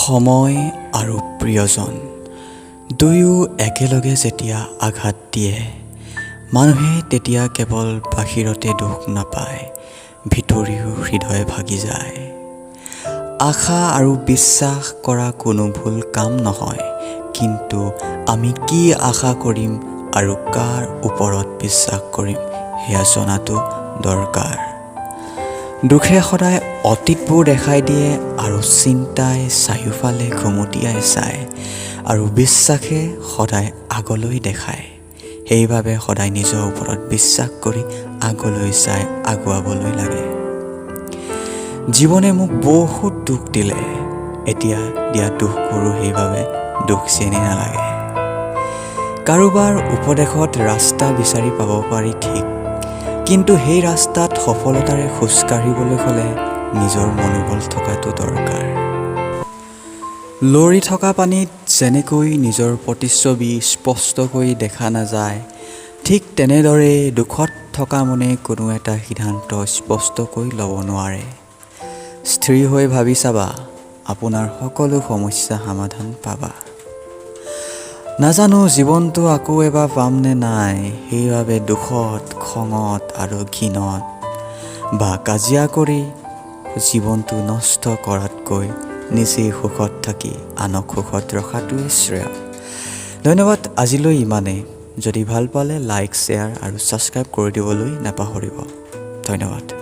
সময় আৰু প্ৰিয়জন দুয়ো একেলগে যেতিয়া আঘাত দিয়ে, মানুহে তেতিয়া কেৱল বাহিৰতে দুখ নাপায়, ভিতৰিও হৃদয় ভাগি যায়। আশা আৰু বিশ্বাস কৰা কোনো ভুল কাম নহয়, কিন্তু আমি কি আশা কৰিম আৰু কাৰ ওপৰত বিশ্বাস কৰিম, সেয়া জনাটো দৰকাৰ। দুখে সদায় অতীতবোৰ দেখাই দিয়ে আৰু চিন্তাই চাৰিওফালে ঘুমটিয়াই চায় আৰু বিশ্বাসে সদায় আগলৈ দেখায়। সেইবাবে সদায় নিজৰ ওপৰত বিশ্বাস কৰি আগলৈ চাই আগুৱাবলৈ লাগে। জীৱনে মোক বহুত দুখ দিলে। এতিয়া দিয়া দুখবোৰো সেইবাবে দুখ যেনেই নালাগে। কাৰোবাৰ উপদেশত ৰাস্তা বিচাৰি পাব পাৰি ঠিক, কিন্তু সেই ৰাস্তাত সফলতাৰে খোজ কাঢ়িবলৈ হ'লে নিজৰ মনোবল থকাটো দৰকাৰ। লৰি থকা পানীত যেনেকৈ নিজৰ প্ৰতিচ্ছবি স্পষ্টকৈ দেখা নাযায়, ঠিক তেনেদৰেই দুখত থকা মনে কোনো এটা সিদ্ধান্ত স্পষ্টকৈ ল'ব নোৱাৰে। স্থিৰ হৈ ভাবি চাবা, আপোনাৰ সকলো সমস্যা সমাধান পাবা। নাজানো জীৱনটো আকৌ এবাৰ পাম নে নাই। সেইবাবে দুখত, খঙত আৰু ঘৃণত বা কাজিয়া কৰি জীৱনটো নষ্ট কৰাতকৈ নিজেই সুখত থাকি আনক সুখত ৰখাটোৱেই শ্ৰেয়। ধন্যবাদ, আজিলৈ ইমানেই। যদি ভাল পালে লাইক, শ্বেয়াৰ আৰু ছাবস্ক্ৰাইব কৰি দিবলৈ নাপাহৰিব। ধন্যবাদ।